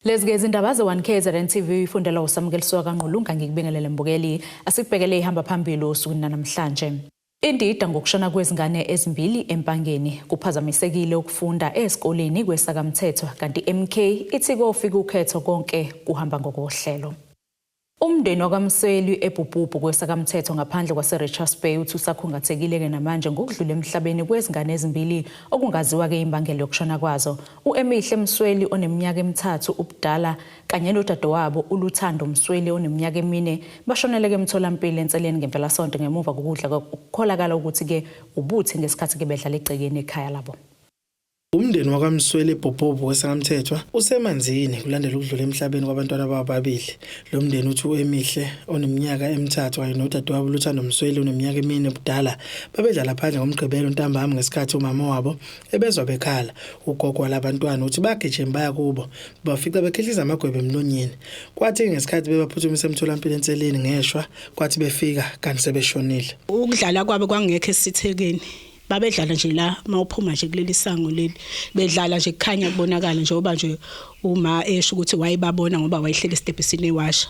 Lezi ke izindaba ze-1 KZN TV ifundelwa uSamukeliswa kaNgqulunga. Ngikubingelele mbukeli, asikubhekele ihamba phambili osukwini namhlanje. Indida ngokushona kwezingane ezimbili eMpangeni, kuphazamisekile ukufunda esikoleni kweSakamthethwa, kanti MK ithi kofika ukhetho konke kuhamba ngokohlelo. Umndeni wakwaMsweli eBhubhubhu kweSakamthetho ngaphandle kwase-Richards Bay uthi usakhungathekile-ke namanje ngokudlula emhlabeni kwezingane ezimbili okungaziwa-ke imbangela yokushona kwazo. U-Emihle Msweli oneminyaka emithathu ubudala kanye nodadewabo uLuthando Msweli oneminyaka emine bashoneleke emtholampilo eNseleni ngempelasonto ngemuva kokudla okukholakala ukuthi-ke ubuthi ngesikhathi-ke bedlala egcekeni ekhaya labo. Umndeni wakwaMsweli eBhobhobo kweSakamthethwa usemanzini kulandela ukudlula emhlabeni kwabantwana babo ababili. Lo mndeni uthi u-Emihle oneminyaka emithathu kanye nodadewabo Luthando Msweli oneminyaka emine ubudala babedlala phandle ngoMgqibelo ntambama ngesikhathi umama wabo ebezwa bekhala. Ugogo walabantwana uthi bagijima baya kubo bafica bekhihliza amagwebe emlonyeni. Kwathi ngesikhathi bebaphuthumisa emtholampilo eNseleni ngeshwa kwathi befika kanti sebeshonile. Ukudlala kwabo kwangekho esithekeni, babedlala nje la mawuphuma nje kuleli sango leli, bedlala nje kukhanya kubonakala njengoba nje uma esho ukuthi wayebabona ngoba wayehleli esitebhisini ewasha,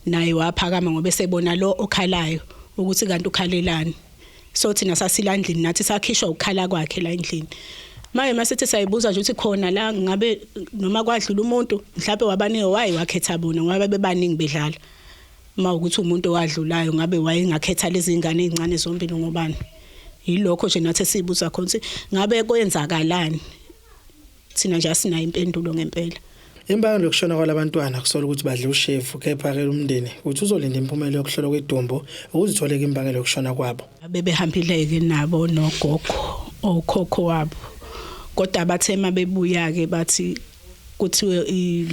naye waphakama ngoba esebona lo okhalayo ukuthi kanti ukhalelani. So thina sasila endlini nathi sakhishwa ukukhala kwakhe la endlini. Manje masithi sayibuza nje ukuthi khona la ngabe noma kwadlula umuntu mhlawumbe wabaningi waye wakhetha bona ngoba bebaningi bedlala. Uma ukuthi umuntu owadlulayo ngabe wayengakhetha lezi ngane ezincane zombili ngobani? Yilokho nje nathi esibuza khona ukuthi ngabe kwenzakalani. Thina nje asinayo impendulo ngempela. Imbangela yokushona kwalabantwana kusola ukuthi badle ushevu, kepha-ke umndeni uthi uzolinda imiphumela yokuhlolwa kwedumbu ukuze itholeke imbangela yokushona kwabo. Bebehambile-ke nabo nogogo okhokho wabo, kodwa bathe mabebuya-ke bathi kuthiwe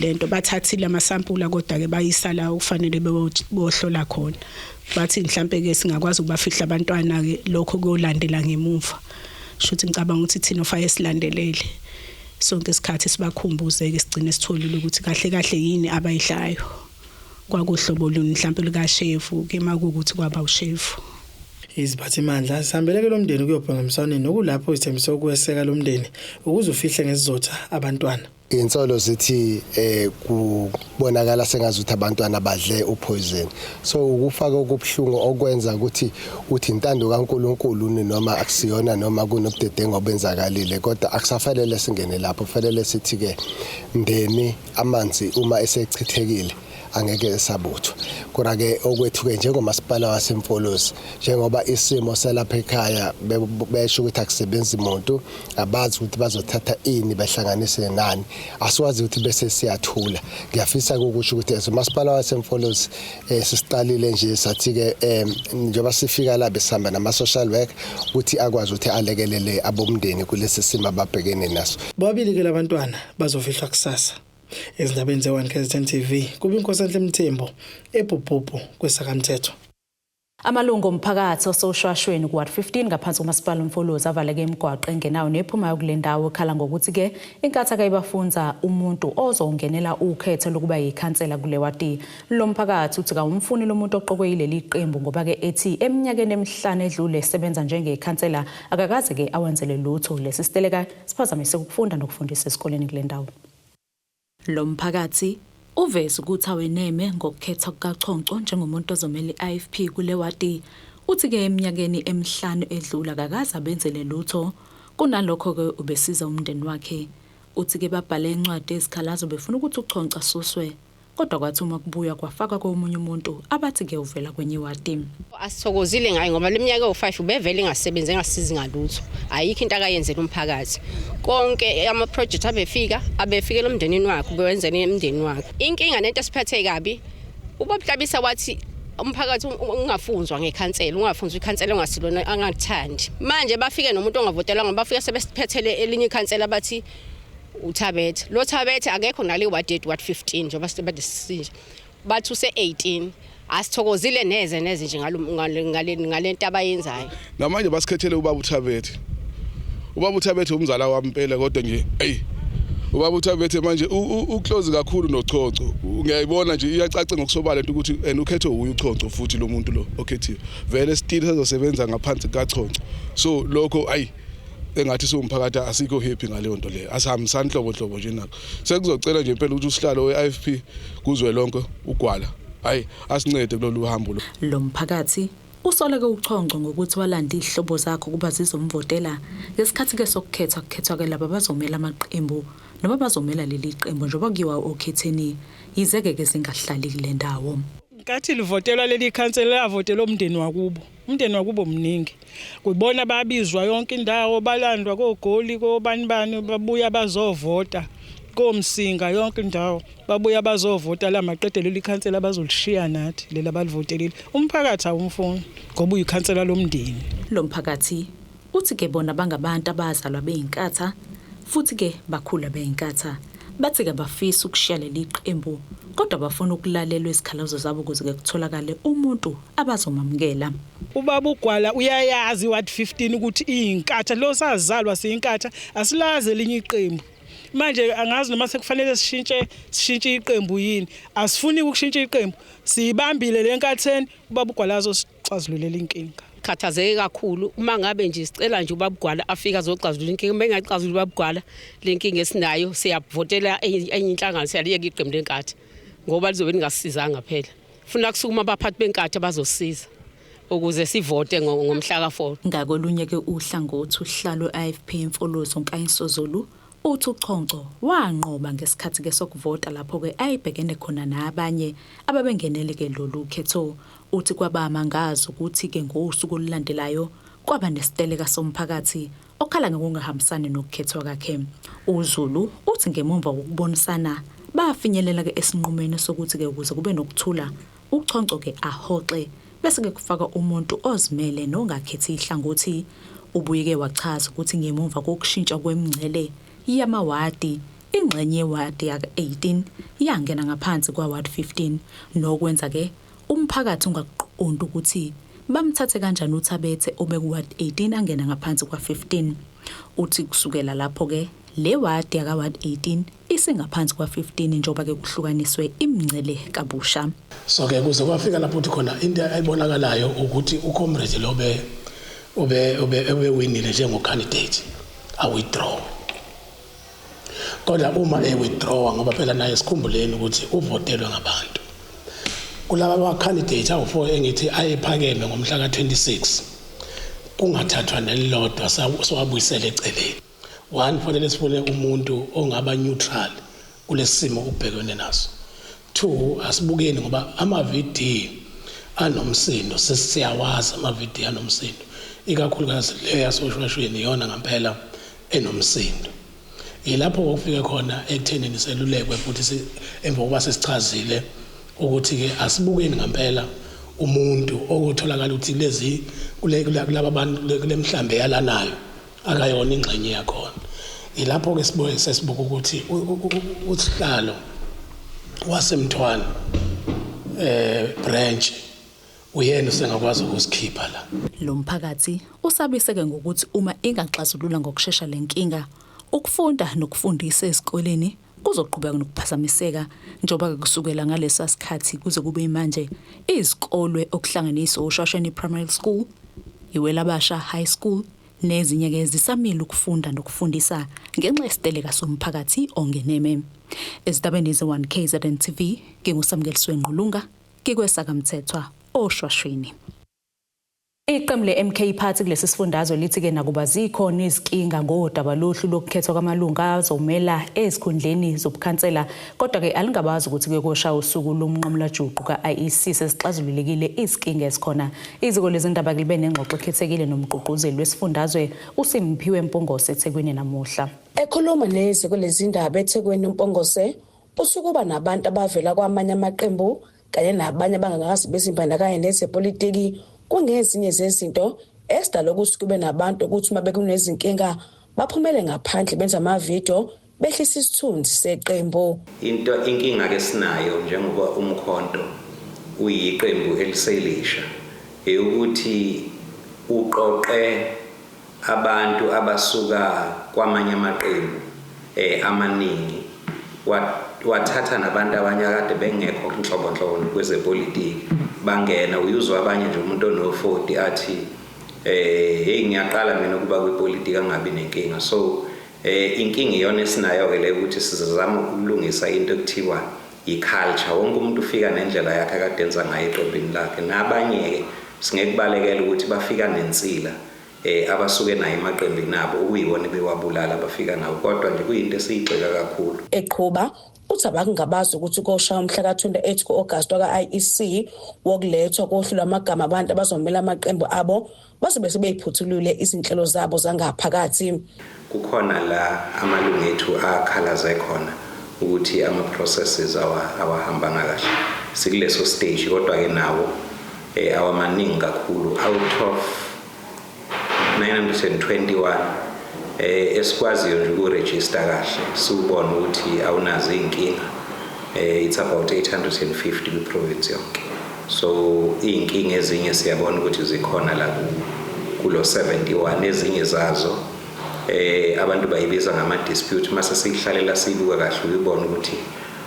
lento bathathile amasampula, kodwa-ke bayisa la okufanele bohlola khona. Bathi mhlampe-ke singakwazi ukubafihla abantwana-ke, lokho kuyolandela ngemuva. Shuthi ngicabanga ukuthi thina ofaye silandelele sonke isikhathi sibakhumbuze-ke, sigcine sitholile ukuthi kahle kahle yini abayidlayo, kwakuhlobo luni mhlampe lukashevu-ke makuwukuthi kwaba ushevu. Iziphathimandla zihambeleke lo mndeni ukuyobhonga emswaneni, okulapho izithembise ukuweseka lo mndeni ukuze ufihle ngesizotha abantwana. Insolo zithi kubonakala sengazuthi abantwana badle upoison. So ukufaka okubuhlungu okwenza ukuthi uthi intando kaNkuluNkulu noma akusiyona noma kunobudedengu obenzakalile, kodwa akusafanele singene lapho, kufanele sithi ke mndeni amanzi uma esechithekile angeke esabuthwa. Kodwa ke okwethu ke njengomasipala waseMfolozi, njengoba isimo salapha ekhaya besho ukuthi akusebenzi muntu, abazi ukuthi bazothatha ini behlanganise nani, asiwazi ukuthi bese siyathula. Ngiyafisa ukusho ukuthi as umasipala waseMfolozi sisiqalile nje sathi ke njengoba sifika la besihamba nama social work ukuthi akwazi ukuthi alekelele abomndeni kulesi simo ababhekene naso. Bobabili ke labantwana bazofihlwa kusasa. Ezindabeni ze-1 KZN TV kuba iNkosi Mthembu eBhubhubhu kweSakamthetho. Amalungu omphakathi ososhwashweni ku-Ward 15 ngaphansi komasipala uMfolozi avaleke imigwaqo engenayo nephumayo kule ndawo ekhala ngokuthi-ke inkatha kayibafunza umuntu ozongenela ukhetho lokuba yikhansela kule wadi. Lo mphakathi uthi kawumfuni lo muntu oqokwe yileli qembu ngoba-ke ethi eminyakeni emihlanu edlule esebenza njengekhansela akakaze-ke awenzele lutho. Lesi siteleka siphazamise ukufunda nokufundisa esikoleni kule ndawo. Lo mphakathi uveze ukuthi aweneme ngokukhethwa kukaChonco njengomuntu ozomela i-IFP kule wadi. Uthi-ke eminyakeni emihlanu edlula akakaze abenzele lutho. Kunalokho-ke ubesiza umndeni wakhe. Uthi-ke babhale incwadi ezikhalazo befuna ukuthi uChonco asuswe. Kodwa kwathi uma kubuywa kwafakwa komunye umuntu abathi-ke uvela kwenye iwadi. Asithokozile ngaye ngoba leminyaka ewu-5 ubevele engasebenzi, engasizi ngalutho. Ayikho into akayenzela umphakathi. Konke ama-project abefika, abefikela umndenini wakhe, ubewenzela umndeni wakhe. Inkinga nento esiphethe kabi, uBaba wathi umphakathi ungafunzwa ngekhansela, ungafunzwa ikhansela ongasilona angakuthandi. Manje bafike nomuntu ongavotelwanga, bafike sebesiphethele elinye ikhansela bathi uThabethe. Lo Thabethe akekho nale ward yethu, ward 15, njengoba sibade sinje. Bathi use-18. Asithokozile neze neze nje ngalento abayenzayo. Namanje basikhethele ubaba uThabethe. Ubaba uThabethe umzala wami impela, kodwa nje ey ubaba uThabethe manje uclose kakhulu noChonco. Ngiyayibona nje iyacaca ngokusobala into ukuthi and ukhethwe uyu uChonco futhi lo muntu lo okhethiwe. Vele still sezosebenza ngaphansi kaChonco. So lokho ayi Engathi siwumphakathi asikho happy ngaleyo nto leyo, asihambisani nhlobo nhlobo nje nakho. Sekuzocela nje impela ukuthi usihlalo we-IFP kuzwelonke uGwala, hayi, asincede kulolu hambo lo. Lo mphakathi usoleke uChonco ngokuthi walanda izihlobo zakho kuba zizomvotela ngesikhathi-ke sokukhethwa, kukhethwa-ke laba bazomela amaqembu noma bazomela leli qembu njengoba kuyiwa okhetheni, yize-ke ke zingahlali kule ndawo. Nkathi livotelwa leli khansela, lavotela umndeni wakubo. Umndeni wakubo mningi, kubona babizwa yonke indawo, balandwa koGoli, kobani bani, babuya bazovota koMsinga, yonke indawo babuya bazovota la. Maqede leli khansela bazolishiya nathi lela balivotelile. Umphakathi awumfuni ngoba uyikhansela lomndeni. Lo mphakathi uthi-ke bona bangabantu abazalwa beyiNkatha futhi-ke bakhula beyiNkatha. Bathi-ke bafisa ukushiya leli qembu, kodwa bafuna ukulalelwa izikhalazo zabo ukuze-ke kutholakale umuntu abazomamukela. Ubaba uGwala uyayazi ward 15 ukuthi iyiNkatha lo, sazalwa siyiNkatha, asilazi elinye iqembu. Manje angazi noma sekufanele sishintshe iqembu yini. Asifuni ukushintsha iqembu, siyibambile lenkatheni. Ubaba uGwala azosixazululela inkinga. Khathazeke kakhulu uma ngabe nje sicela nje ubaba Gwala afike azoxazulula inkinga. Uma engaxazulula ubaba Gwala le nkinga esinayo, siyavotela enye inhlangano, siyaliyeka iqembu leNkatha ngoba lizobe lingasisizanga phela. Funa kusukuma abaphathi beNkatha bazosiza ukuze sivote ngomhla ka-4. Ngakolunye-ke uhlangothi, usihlalo we-IFP eMfolozi uNkanyiso Zulu uthi uChonco wanqoba ngesikhathi-ke sokuvota lapho-ke ayebhekene khona nabanye ababengenele-ke lolu khetho. Uthi kwabamangaza ukuthi-ke ngosuku olulandelayo kwaba nesiteleka somphakathi okhala ngokungahambisani nokukhethwa kwakhe. UZulu uthi ngemumva kokubonisana bafinyelela-ke esinqumeni sokuthi-ke ukuze kube nokuthula, uChonco-ke ahoxe bese-ke kufaka umuntu ozimele nongakhethi ihlangothi. Ubuye-ke wachaza ukuthi ngemumva kokushintsha kwemingcele yamawadi, ingxenye yewadi yaka-18 yangena ngaphansi kwa-ward 15, nokwenza-ke umphakathi ungakuqondi ukuthi bamthathe kanjani uThabethe obeku-ward 18 angena ngaphansi kwa-15. Uthi kusukela lapho-ke le wadi yaka-ward 18 isingaphansi kwa-15 njengoba-ke kuhlukaniswe imingcele kabusha. So ke kuze kwafika lapho uthi khona into ebonakalayo ukuthi ucomrade lo be ube ube ube-winile njengo-candidate a-withdraw, kodwa uma e-withdraw, ngoba phela naye sikhumbuleni ukuthi uvotelwe ngabantu kulaba ba-candidate awu-4 engithi ayephakeme ngomhla ka-26, kungathathwa nelilodwa, siwabuyisele eceleni. One, fanele sifune umuntu ongaba neutral kulesi simo ubhekene naso. Two, asibukeni ngoba ama-VD anomsindo, sesiyawazi ama-VD anomsindo, ikakhulukazi le yasoshwashweni iyona ngempela enomsindo. Yilapho okufike khona ekuthenini selulekwe futhi emva kokuba sesichazile ukuthi-ke asibukeni ngempela umuntu okutholakala ukuthi lezi kulaba bantu kule mhlambe yalanayo akayona ingxenye yakhona. Yilapho-ke sibuye sesibuka ukuthi usihlalo waseMthwana branch uyena usengakwazi ukusikhipha la. Lo mphakathi usabiseke ngokuthi uma ingaxazulula ngokushesha le nkinga, ukufunda nokufundisa ezikoleni kuzoqhubeka nokuphazamiseka, njengoba kusukela ngalesa sikhathi kuze kube manje izikolwe okuhlanganisa uShashweni Primary School, iWelabasha High School nezinye-ke zisamile ukufunda nokufundisa ngenxa yesiteleka somphakathi ongeneme. Ezindabeni ze-1 KZN TV, nginguSamukeliswe Ngqulunga, ngikwesakamthethwa oShwashweni. Iqembu le-MK Party kulesi sifundazwe lithi-ke nakuba zikhona izinkinga ngodaba lohlu lokukhethwa kwamalungu azomela ezikhundleni zobukhansela, kodwa-ke alingabazi ukuthi-ke koshaya usuku lomnqamulajuqu ka-IEC sesixazululekile izinkinga ezikhona. Iziko lezindaba libe nengxoxo ekhethekile nomgqugquzeli wesifundazwe uSimphiwe Mpungose eThekwini namuhla. Ekhuluma neziko lezindaba eThekwini, uMpungose uthi kuba nabantu abavela kwamanye amaqembu kanye nabanye abangakazi bezimbandakanye nezepolitiki kungezinye zezinto esidala ukuthi kube nabantu ukuthi uma bekunezinkinga baphumele ngaphandle benza amavidiyo behlisa isithunzi seqembu. Into inkinga ke sinayo njengoba uMkhonto uyiqembu eliselisha eyokuthi uqoqe abantu abasuka kwamanye amaqembu amaningi, wathatha nabantu abanye akade bengekho nhlobo nhlobo kwezepolitiki bangena. Uyuzwa abanye nje umuntu ono-40 athi Hey, ngiyaqala mina ukuba kwipolitiki angabi nenkinga. So inkinga iyona esinayo ke le, ukuthi sizama ukulungisa into ekuthiwa i-culture. Wonke umuntu ufika nendlela yakhe akade enza ngayo eqembini lakhe, nabanye-ke singekubalekela ukuthi bafika nensila abasuke nayo emaqembini abo, okuyiwona bewabulala bafika nawo, kodwa nje kuyinto esiyigxeka kakhulu. Eqhuba uthi abakungabazi ukuthi koshaya umhla ka-28 ku-August waka-IEC wokulethwa kohlu lwamagama abantu abazomela amaqembu abo bazobe sebeyiphuthulule izinhlelo zabo zangaphakathi. Kukhona la amalungu ethu akhalaze khona ukuthi ama-processes awahambanga kahle. Sikuleso stage, kodwa-ke nawo awamaningi kakhulu. Out of 921 esikwaziyo nje ukurejista kahle siwubone ukuthi awunazo iy'nkinga, it's about 850 kwi-province yonke. So iy'nkinga ezinye siyabona ukuthi zikhona la kulo 71, ezinye zazo abantu bayibiza ngama-dispute. Mase siyihlalela siyibuka kahle, uyibona ukuthi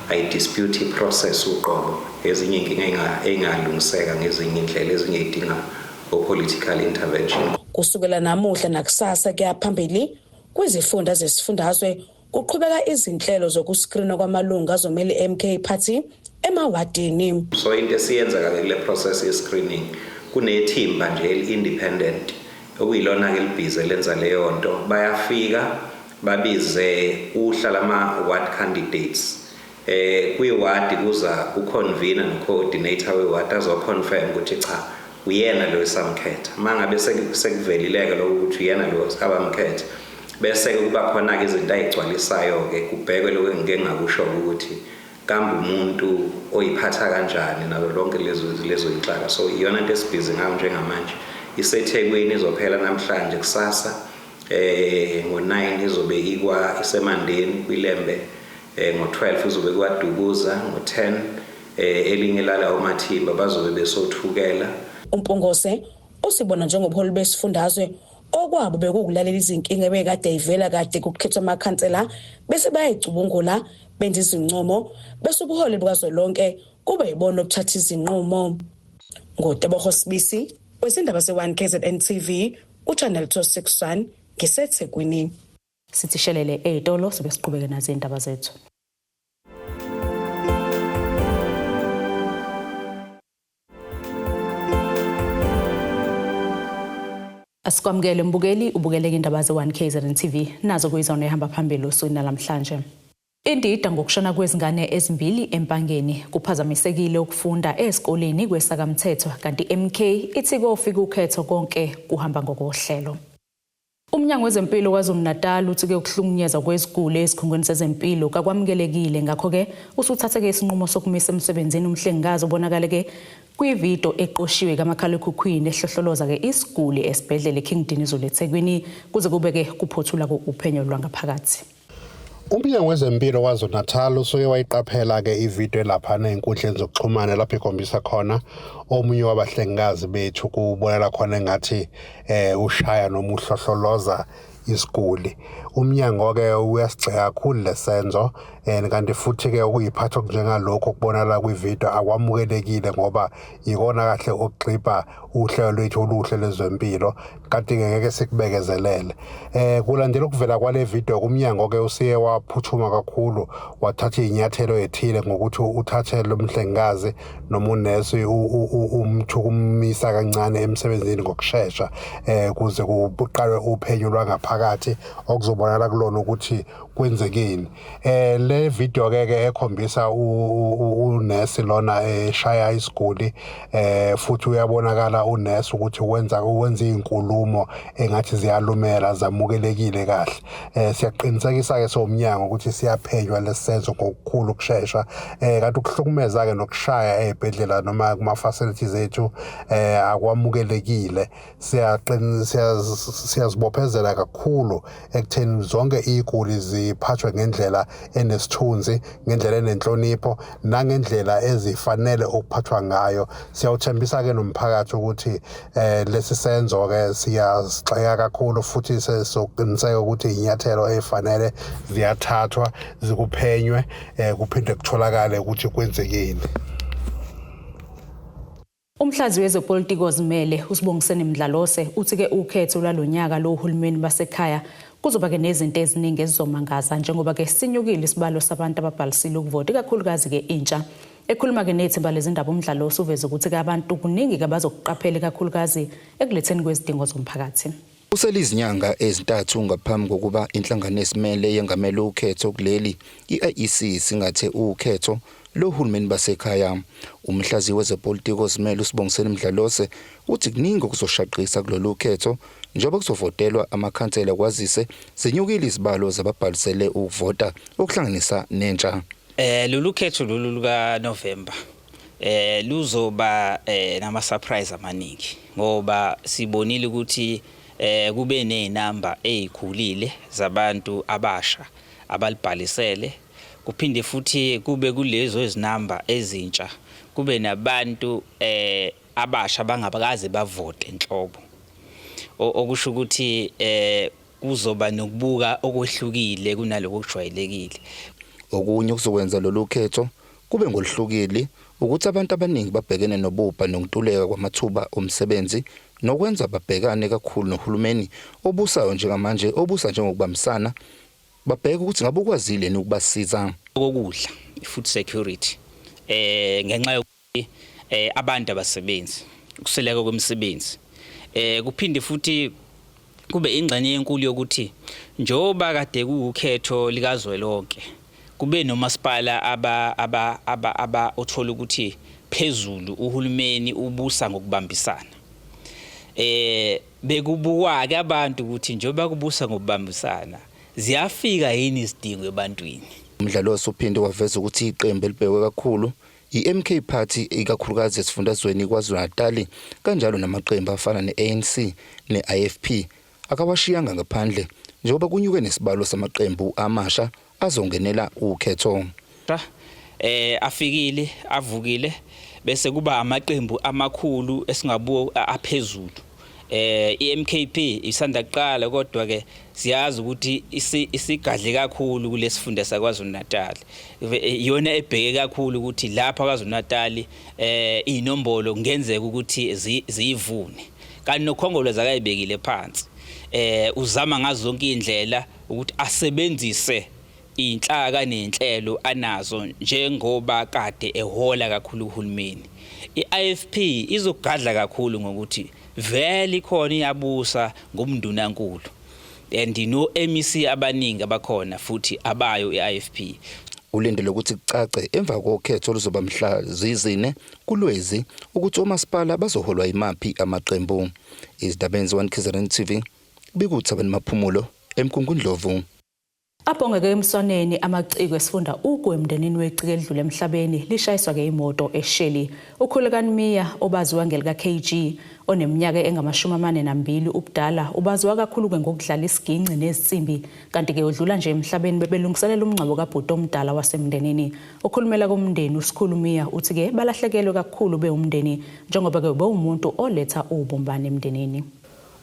ayi-dispute i-process uqobo. Ezinye iy'nkinga ey'ngalungiseka ngezinye iy'ndlela, ezinye y'dinga o-political intervention. Kusukela namuhla nakusasa kuya phambili kwizifunda zesifundazwe kuqhubeka izinhlelo zokuskrinwa kwamalungu azomela i-MK Party emawadini. So into esiyenza-ke kule process ye-screening, kunethimba nje eli-independent okuyilona-ke elibhizi lenza leyo nto. Bayafika babize uhla lama-ward candidates. Kwi-ward kuza u-convener no-coordinator we-ward azo-confirm ukuthi cha, uyena lo esamkhetha. Mangabe sekuvelileke lokho ukuthi uyena lo abamkhetha, bese kuba khona-ke izinto ayigcwalisayo-ke, kubhekwe lokho engike ngakusho ukuthi kambe umuntu oyiphatha kanjani nazo lonke lezo inhlaka. So iyona into esibhizi ngayo njengamanje. IseThekwini, izophela namhlanje. Kusasa ngo-9 izobe ikwa iseMandeni kwiLembe, ngo-12 izobe kwaDukuza, ngo-10 elinye lalawo mathimba bazobe besothukela. UMpungose usibona njengobuholi besifundazwe okwabo bekukulalela izinkinga ebekade ivela kade kukhethwa amakhansela, bese bayayicubungula benza izincomo, bese ubuholi bukazwelonke kube yibona obuthatha izinqumo. NgoTebogo Sibisi wezindaba ze-1 KZN TV uChannel 261 ngiseThekwini. Sithi shelele ey'tolo, sibe siqhubeke nazo iy'ndaba zethu. Asikwamukele mbukeli, ubukeleke indaba ze-1 KZN TV, nazo kuyizona ehamba phambili osukwini namhlanje. Indida ngokushona kwezingane ezimbili eMpangeni, kuphazamisekile ukufunda esikoleni kweSakamthethwa, kanti MK ithi kofika ukhetho konke kuhamba ngokohlelo. Umnyango wezempilo KwaZulu-Natal uthi-ke ukuhlukunyezwa kweziguli ezikhungweni sezempilo kakwamukelekile, ngakho-ke usuthathe-ke isinqumo sokumisa emsebenzini umhlengikazi obonakale-ke kwividiyo eqoshiwe kamakhalekhukhwini ehlohloloza-ke isiguli esibhedlela eKing Dinuzulu eThekwini, kuze kube-ke kuphothula uphenyo lwangaphakathi. Umnyango wezempilo KwaZulu-Natal usuke wayiqaphela-ke ividiyo elaphana ey'nkundleni zokuxhumana lapho ikhombisa khona omunye wabahlengikazi bethu kubonakala khona engathi ushaya noma uhlohloloza isiguli. Umnyango-ke uyasigxeka kakhulu lesenzo, and kanti futhi-ke ukuyiphatha okunjengalokhu okubonakala kwividiyo akwamukelekile, ngoba ikona kahle okugxibha uhlelo lwethu oluhle lwezempilo, kanti-ke ngeke sikubekezelele. Kulandela ukuvela kwale video, kumnyango-ke usiye waphuthuma kakhulu wathatha iy'nyathelo ey'thile ngokuthi uthathe lo mhlengikazi noma unesi umthukumisa kancane emsebenzini ngokushesha, kuze kuqalwe uphenyo lwangaphakathi okuzobonakala kulona ukuthi kwenzekeni. Le video ke ke ekhombisa unesi lona eshaya isiguli, futhi uyabonakala unesi ukuthi wenza izinkulumo engathi ziyalumela, zamukelekile kahle. Siyaqinisekisa ke somnyango ukuthi siyaphenywa lesenzo ngokukhulu ukushesha, kanti ukuhlukumeza ke nokushaya ezibhedlela noma kuma facilities ethu akwamukelekile. Siyazibophezela kakhulu ekutheni zonke iy'guli ziphathwe ngendlela enesithunzi, ngendlela enenhlonipho nangendlela ezifanele ukuphathwa ngayo. Siyawuthembisa-ke nomphakathi ukuthi lesi senzo-ke siyasigxeka kakhulu, futhi sesoqiniseka ukuthi iy'nyathelo ey'fanele ziyathathwa, zikuphenywe, kuphinde kutholakale ukuthi kwenzekeni. Umhlazi wezepolitiki ozimele uSibongiseni Mdlalose uthi-ke ukhetho lwalonyaka lohulumeni basekhaya kuzoba-ke nezinto eziningi ezizomangaza njengoba-ke sinyukile isibalo sabantu ababhalisile ukuvota ikakhulukazi-ke intsha. Ekhuluma-ke nethimba lezindaba uMdlalose uveze ukuthi-ke abantu kuningi-ke abazokuqaphela ikakhulukazi ekuletheni kwezidingo zomphakathi. Kusele izinyanga ezintathu ngaphambi kokuba inhlangano esimele yengamele ukhetho kuleli, i-IEC singathe ukhetho lohulumeni basekhaya. Umhlaziyi wezepolitiki ozimele uSibongiseni Mdlalose uthi kuningi okuzoshaqisa kulolu khetho njengoba kuzovotelwa amakhansela kwazise zinyukile izibalo zababhalisele ukuvota okuhlanganisa nentsha. Lolu khetho lolu luka November luzoba nama surprise amaningi ngoba sibonile ukuthi kube nezinamba ezikhulile zabantu abasha abalibhalisele, kuphinde futhi kube kulezo izinamba ezintsha kube nabantu abasha bangabakaze bavote enhlobo, okusho ukuthi kuzoba nokubuka okwehlukile kunaloko okujwayelekile. Okunye okuzokwenza lolu khetho kube ngoluhlukile ukuthi abantu abaningi babhekene nobubha nokuntuleka kwamathuba omsebenzi nokwenza babhekane kakhulu nohulumeni obusayo njengamanje obusa njengokubambisana, babheke ukuthi ngabe ukwazile yini ukubasiza. Kokudla, food security, ngenxa yokuthi abantu abasebenzi, ukuseleka kwemisebenzi, kuphinde futhi kube ingxenye enkulu yokuthi njengoba kade kuwukhetho likazwelonke kube nomasipala aba aba aba aba othola ukuthi phezulu uhulumeni ubusa ngokubambisana. Bekubukwa ke abantu ukuthi njengoba kubusa ngokubambisana ziyafika yini izidingo ebantwini. Umdlalose uphinde waveza ukuthi iqembu elibhekwe kakhulu i-MK Party ikakhulukazi esifundazweni KwaZulu-Natal kanjalo namaqembu afana ne-ANC ne-IFP akawashiyanga ngaphandle njengoba kunyuke nesibalo samaqembu amasha azongenela ukhetho. Afikile avukile bese kuba amaqembu amakhulu esingabuka aphezulu. iMKP isanda kuqala kodwa ke siyazi ukuthi isigadle kakhulu kulesifunda saKwaZulu Natal. Iyona ebheke kakhulu ukuthi lapha KwaZulu Natal inombolo kungenzeka ukuthi ziyivune. Kanti noKhongolose akayibekile phansi. Uzama ngazo zonke indlela ukuthi asebenzise inhlaka nenhlelo anazo njengoba kade ehola kakhulu uhulumeni. I-IFP izogadla kakhulu ngokuthi vele ikhona iyabusa ngomndunankulu and no MEC abaningi abakhona futhi abayo i-IFP. Ulindele ukuthi kucace emva kokhetho oluzoba mhla zizine kuLwezi ukuthi omasipala bazoholwa imaphi amaqembu. Izindaba 1 KZN TV bikuthabani Maphumulo eMgungundlovu. Abhongeke emswaneni amaciko esifunda Ugu emndenini weciko elidlule emhlabeni lishayiswa-ke imoto eShelly. Ukhulekani Miya obaziwa ngelika KG oneminyaka engama-42 ubudala ubaziwa kakhulu-ke ngokudlala isiginci nezinsimbi kanti-ke udlula nje emhlabeni bebelungiselela umngcwabo kabhuti omdala wasemndenini. Okhulumela komndeni uSikhulu Miya uthi-ke balahlekelwe kakhulu bewumndeni njengoba-ke bewumuntu oletha ubumbano emndenini.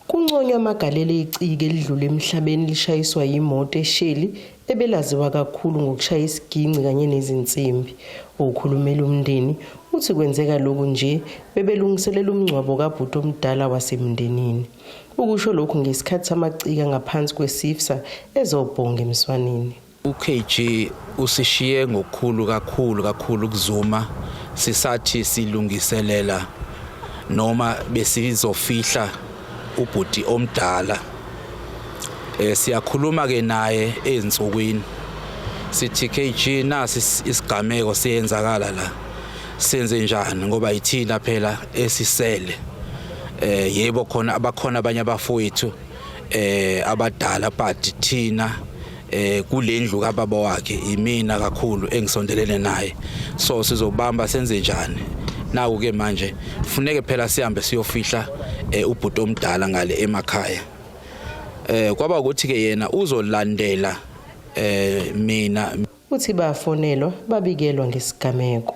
Kunconywa amagalelo eciko elidlule emhlabeni lishayiswa yimoto eShelly ebelaziwa kakhulu ngokushaya isiginci kanye nezinsimbi. Okhulumela umndeni uthi kwenzeka lokhu nje bebelungiselela umngcwabo kabhuti omdala wasemndenini. Ukusho lokhu ngesikhathi samacika ngaphansi kweSIFSA ezobhonga emswaneni. UKG usishiye ngokukhulu kakhulu kakhulu kuzuma sisathi silungiselela noma besizofihla ubhuti omdala. Siyakhuluma ke naye ezinsukwini sithi KG nasi isigameko siyenzakala la, senze njani ngoba yithina phela esisele. Yebo khona abakhona abanye abafowethu abadala but thina kulendlu kababa wakhe imina kakhulu engisondelene naye, so sizobamba senze njani naku ke manje funeke phela sihambe siyofihla ubhuti omdala ngale emakhaya. Kwaba ukuthi ke yena uzolandela mina. Uthi bafonelwa babikelwa ngesigameko.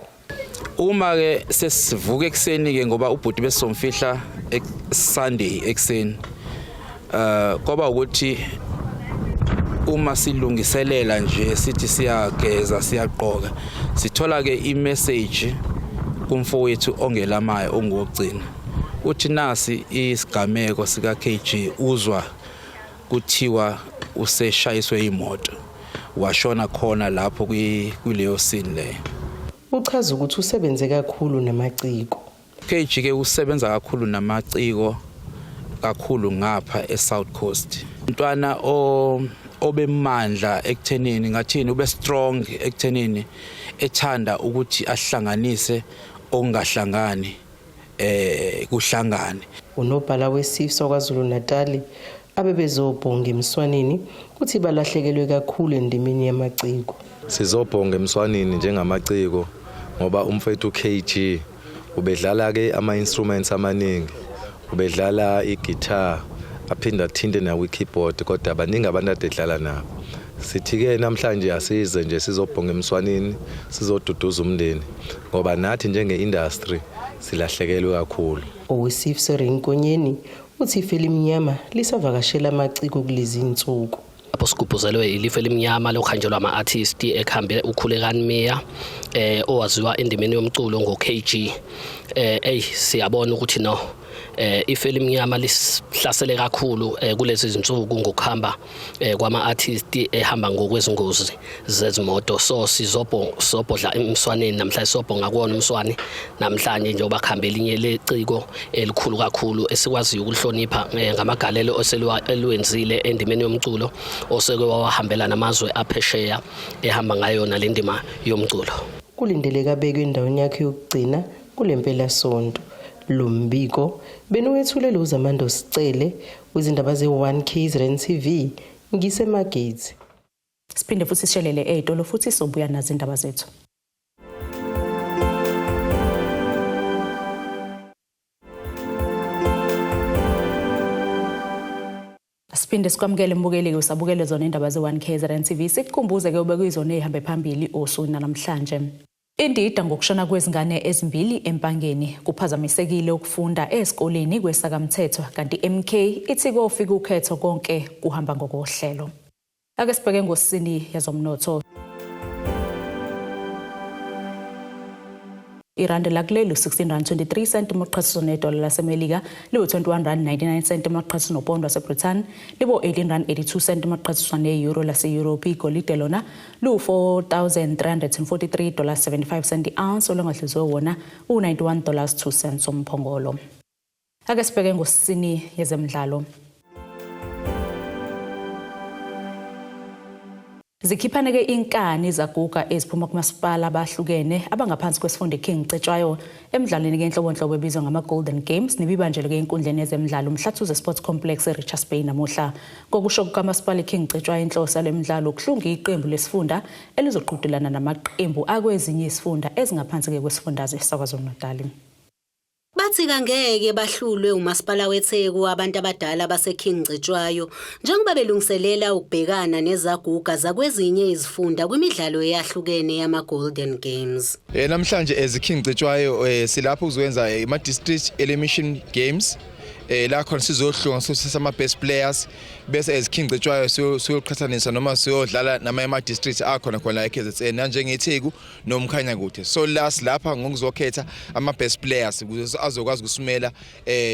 Uma ke sesivuka ekseni ke ngoba ubhuti besomfihla Sunday ekseni, kwaba ukuthi uma silungiselela nje sithi siyageza siyaqoka sithola ke imessage Kumfowethu ongelamayo ongowokugcina, uthi nasi isigameko sika KG, uzwa kuthiwa useshayiswe imoto washona khona lapho kuleyo scene leyo. Uchaza ukuthi usebenze kakhulu namaciko. KG ke usebenza kakhulu namaciko kakhulu ngapha eSouth Coast. Umntwana obemandla ekuthenini, ngathini, ube strong ekuthenini ethanda ukuthi ahlanganise okungahlangani kuhlangane. Unobhala weSIFSA KwaZulu Natal abebezobhonga emswanini uthi balahlekelwe kakhulu endimeni yamaciko. Sizobhonga emswanini njengamaciko ngoba umfethu KG ubedlala ke ama instruments amaningi, ubedlala i-guitar aphinda athinte nawo i-keyboard, kodwa baningi abantu ade edlala nabo. Sithi ke namhlanje asize nje sizobhonga emswanini, sizoduduza umndeni ngoba nathi njenge-industry silahlekelwe kakhulu. OweSIFSA Rinkonyeni uthi ife elimnyama lisavakashela amaciko kulezi insuku. Lapho sigubhuzelwe ilifu elimnyama lokuhanjelwa ama-artist ekuhambe uKhulekani Miya owaziwa endimeni yomculo ngo-KG. Ey, siyabona ukuthi no ife elimnyama lisihlasele kakhulu kulezi zinsuku ngokuhamba kwama-artist ehamba ngokwezingozi zezimoto. So sizobhodla emswaneni namhlanje, sobhonga kuwona umswani namhlanje njengoba kuhambe elinye leciko elikhulu kakhulu esikwaziyo ukuhlonipha ngamagalelo oselwenzile endimeni yomculo, oseke wawahambela namazwe aphesheya ehamba ngayo le ndima yomculo. Kulindeleke abekwe endaweni yakhe yokugcina kule mpelasonto. Lo mbiko beniwethulele uZamando Sicele wezindaba ze-1 KZN TV ngiseMargate. Siphinde futhi sishelele ey'tolo futhi sobuya nazo indaba zethu. Siphinde sikwamukele mbukeli, usabukele zona indaba ze-1 KZN TV. Sikukhumbuze ke ubekuyizona ey'hambe phambili osukwini namhlanje. Indida ngokushona kwezingane ezimbili eMpangeni, kuphazamisekile ukufunda esikoleni kweSakamthethwa, kanti MK ithi kofika ukhetho konke kuhamba ngokohlelo. Ake sibheke ngosini yezomnotho. Irandi lakuleli 16 rand 23 cent uma kuqhathaniswa nedola laseMelika liwu-21 rand 99 cent uma kuqhathaniswa nopondo waseBrithani libo-18 rand 82 cent uma kuqhathaniswa ne-euro lase-Europe. Igolide lona liwu-4343 dollars 75 cent i-ounce, olungahluziwe wona u-91 dollars 2 cents umphongolo. Ake sibheke ngosini yezemidlalo. Zikhiphane-ke inkani zaguga eziphuma kumasipala abahlukene abangaphansi kwesifunda King Cetshwayo emidlalweni-ke enhlobonhlobo ebizwa ngama-Golden Games nebibanjelwe-ke enkundleni yezemidlalo uMhlathuze Sports Complex e-Richards Bay namuhla. Ngokusho kukamasipala King Cetshwayo, inhloso yale midlalo ukuhlunga iqembu lesifunda elizoqhudelana namaqembu akwezinye izifunda ezingaphansi-ke kwesifundazwe saKwaZulu-Natali. Bathi kangeke bahlulwe umasipala weTheku abantu abadala baseKing Cetshwayo njengoba belungiselela ukubhekana nezaguga zakwezinye izifunda kwimidlalo eyahlukene yama-Golden Games. Namhlanje as King Cetshwayo silapho ukuzokwenza ama-district elimination games, la khona sizohlunga sama best players, bese as King Cetshwayo siyoqhathanisa noma siyodlala namanye ama-district akhona khona e-KZN njengeTheku noMkhanyakude. So la silapha ngokuzokhetha ama best players ukuze azokwazi ukusimela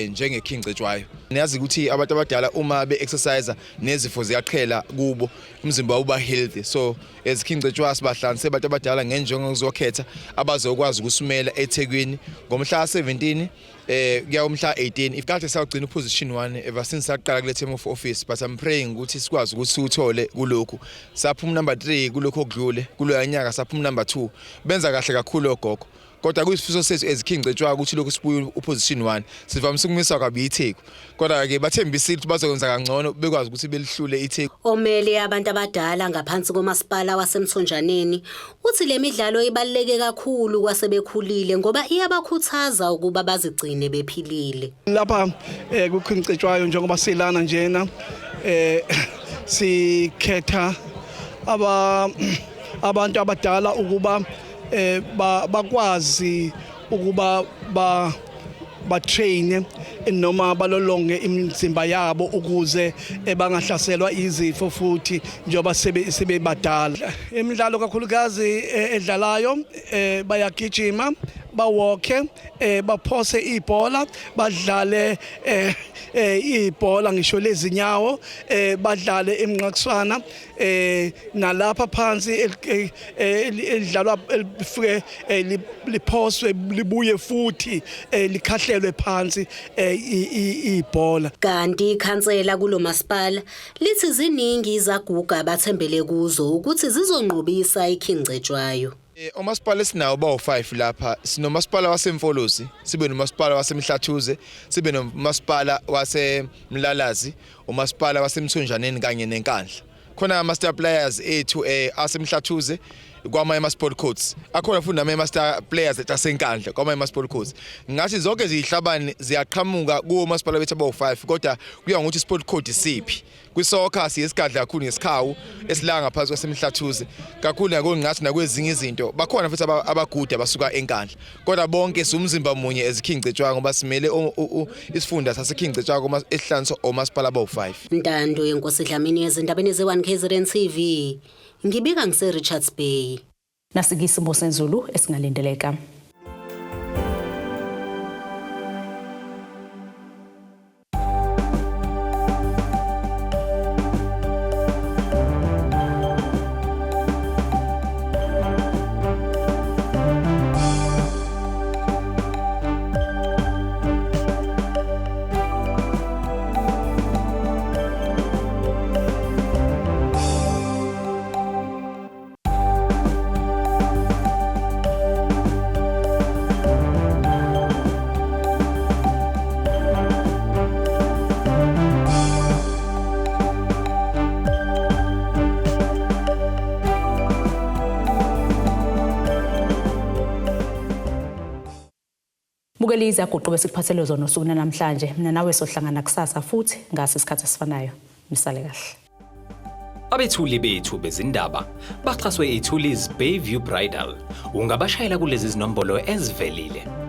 njenge King Cetshwayo. Niyazi ukuthi abantu abadala uma be-exercise nezifo ziyaqhela kubo, umzimba uba healthy. So as King Cetshwayo sibahlanganise abantu abadala ngenjongo yokuzokhetha abazokwazi ukusimela eThekwini ngomhla 17 kuya umhla 18. If kade sawugcina uposition 1 ever since saqala kule term of office, but I'm praying ukuthi sikwazi ukuthi siwuthole kulokhu. Saphuma number 3 kulokhu okudlule, kuloya nyaka saphuma number 2. Benza kahle kakhulu ogogo, kodwa kuyisifiso sethu as King Cetshwayo ukuthi lokhu sibuye uposition 1. Sivamise ukumisa kabi iTheku, kodwa ke bathembisile ukuthi bazokwenza kangcono bekwazi ukuthi belihlule iTheku. Omele abantu abadala ngaphansi komasipala waseMthonjaneni uthi le midlalo ibaluleke kakhulu kwasebekhulile ngoba iyabakhuthaza ukuba bazigcine bephilile. Lapha kuKing Cetshwayo njengoba silana njena sikhetha abantu abadala ukuba bakwazi ukuba ba-train noma balolonge imizimba yabo ukuze bangahlaselwa izifo futhi njengoba sebebadala. Imidlalo kakhulukazi edlalayo bayagijima, Bawokhe, baphose ibhola, badlale ibhola ngisho lezinyawo, badlale imnqakuswana, nalapha phansi elidlalwa elifike liphoswe libuye futhi likhahlelwe phansi ibhola. Kanti ikhansela kulo masipala lithi ziningi izaguga abathembele kuzo ukuthi zizonqobisa iKing Cetshwayo. Omasipala esinawo bawu-5 lapha. Sinomasipala waseMfolozi, sibe nomasipala waseMhlathuze, sibe nomasipala waseMlalazi, umasipala waseMthonjaneni kanye neNkandla. Khona ama-star players ethu aseMhlathuze kwamanye ama-sport codes, akhona futhi namanye ama-star players ethu aseNkandla kwamanye ama-sport codes. Ngathi zonke ziyihlabane ziyaqhamuka kuwo masipala bethu abawu-5, kodwa kuya ngokuthi i-sport code isiphi. Kwisoccer siyesigadla kakhulu ngesikhawu esila ngaphansi kwaseMhlathuze kakhulu, nakongathi nakwezinye izinto bakhona futhi abagude abasuka eNkandla, kodwa bonke siwumzimba munye as King Cetshwayo ngoba simele isifunda saseKing Cetshwayo esihlanganiswa omasipala abawu-5. Ntando yenkosi Dlamini ezindabeni ze-1 KZN TV, ngibika ngise Richards Bay. Nasike isimo sezulu esingalindeleka. Bukela izaguqo besikuphathele zona usuku namhlanje. Mina nawe sohlangana kusasa futhi ngase isikhathi esifanayo. Nisale kahle. Abethuli bethu bezindaba baxhaswe iThulis Bayview Bridal. Ungabashayela kulezi zinombolo ezivelile.